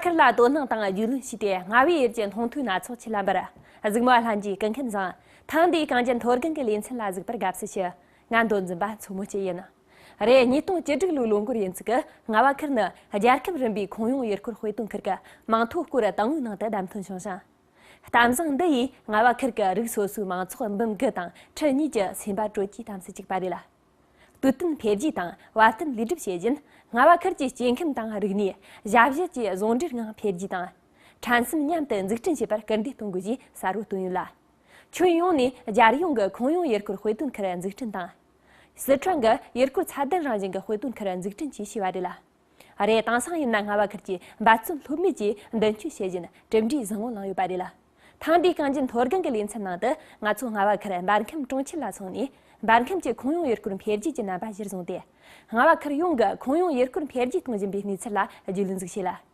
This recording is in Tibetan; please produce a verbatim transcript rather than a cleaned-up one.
ཁུར་ལ་དོ་སྣང་དང་རྒྱུས་ལོན་བྱས་ཏེ། རྔ་བའི་ཡུལ་གྱི་སྣང་ཐོས་སྣ་ཚོགས་ཁྱེར་ལ་འབར། གཟིགས་མོ་བ་ལྷན་རྒྱས་སྐུ་ཁམས་བཟང་། ཐེངས་འདིའི་གངས་ཅན་མཐོ་སྒང་གི་ལེ་ཚན་ལ་གཟིགས་པར་དགའ་བསུ་ཞུ། ང་མདོ་འཛིན་པ་མཚོ་མོ་སྐྱིད་ཡིན། རེད། ཉིས་སྟོང་བཅུ་དྲུག་ལོའི་ལོ་འགོར་ཡིན་ཙང་གི་རྔ་བ་ཁུལ་ནི་རྒྱལ་ཁབ་རིམ་པའི་ཁོངས་ཡོངས་ཡུལ་སྐོར་དཔེ་སྟོན་ཁུལ་གྱི་མིང་ཐོ་སྐོར་དང་པོའི་ནང་དུ་བདམས་ཐོན་བྱུང་ཞིང་། གཏམ་བཟང་འདི་ཡིས་རྔ་བ་ཁུལ་གྱི་རིགས་སོ་སོའི་མང་ཚོགས་འབུམ་དགུ་དང་ཁྲི་གཉིས་ཀྱི་སེམས་པ་དྲོད་ཀྱིས་གཏམ་སེལ་བཅུག་པ་རེད་ལ། དུས་བསྟུན་འཕེལ་རྒྱས་དང་བབ་བསྟུན་ལས་སྒྲུབ་བྱེད་བཞིན། རྔ་བ་ཁུལ་གྱི་སྐྱེ་ཁམས་དང་རིག་གནས། ཞབས་ཞུ་བཅས་ཟུང་འབྲེལ་ངང་འཕེལ་རྒྱས་དང་། འཕྲིན་གསུམ་མཉམ་དུ་འཛུགས་སྐྲུན་བྱེད་པར་སྐུལ་འདེད་གཏོང་དགོས་ཞེས་གསལ་བོ་བཏོན་ཡོད་ལ། ཁྱོན་ཡོངས་ནས་རྒྱལ་ཡོངས་ཀྱི་ཁོངས་ཡོངས་ཡུལ་སྐོར་དཔེ་སྟོན་ཁུལ་འཛུགས་སྐྲུན་དང་། སི་ཁྲོན་གྱི་ཡུལ་སྐོར་ཚད་ལྡན་རང་བཞིན་གྱི་དཔེ་སྟོན་ཁུལ་འཛུགས་སྐྲུན་བཅས་བྱས་པ་རེད་ལ། རེད། དེང་སང་ཡིན་ན་རྔ་བ་ཁུལ་གྱིས་འབད་བརྩོན་ལྷོད་མེད་ཀྱིས་མདུན་སྐྱོད་བྱེད་བཞིན་གྲུབ་འབྲས་བཟང་བོ་བླངས་ཡོད་པ་རེད་ལ། ཐེངས་འདིའི་གངས་ཅན་མཐོ་སྒང་གི་ལེ་ཚན་ནང་དུ་ང་ཚོ་རྔ་བ་ཁུལ་འབར་ཁམས་གྲོང་ཁྱེར་ལ་སོང་ནས། འབར་ཁམས་ཀྱི་ཁོངས་ཡོངས་ཡུལ་སྐོར་འཕེལ་རྒྱས་ཀྱི་རྣམ་པ་གཞིར་བཟུང་སྟེ། རྔ་བ་ཁུལ་ཡོངས་ཀྱི་ཁོངས་ཡོངས་ཡུལ་སྐོར་འཕེལ་རྒྱས་གཏོང་བཞིན་པའི་གནས་ཚུལ་ལ་རྒྱུས་ལོན་ཟིག་བྱས་ལ།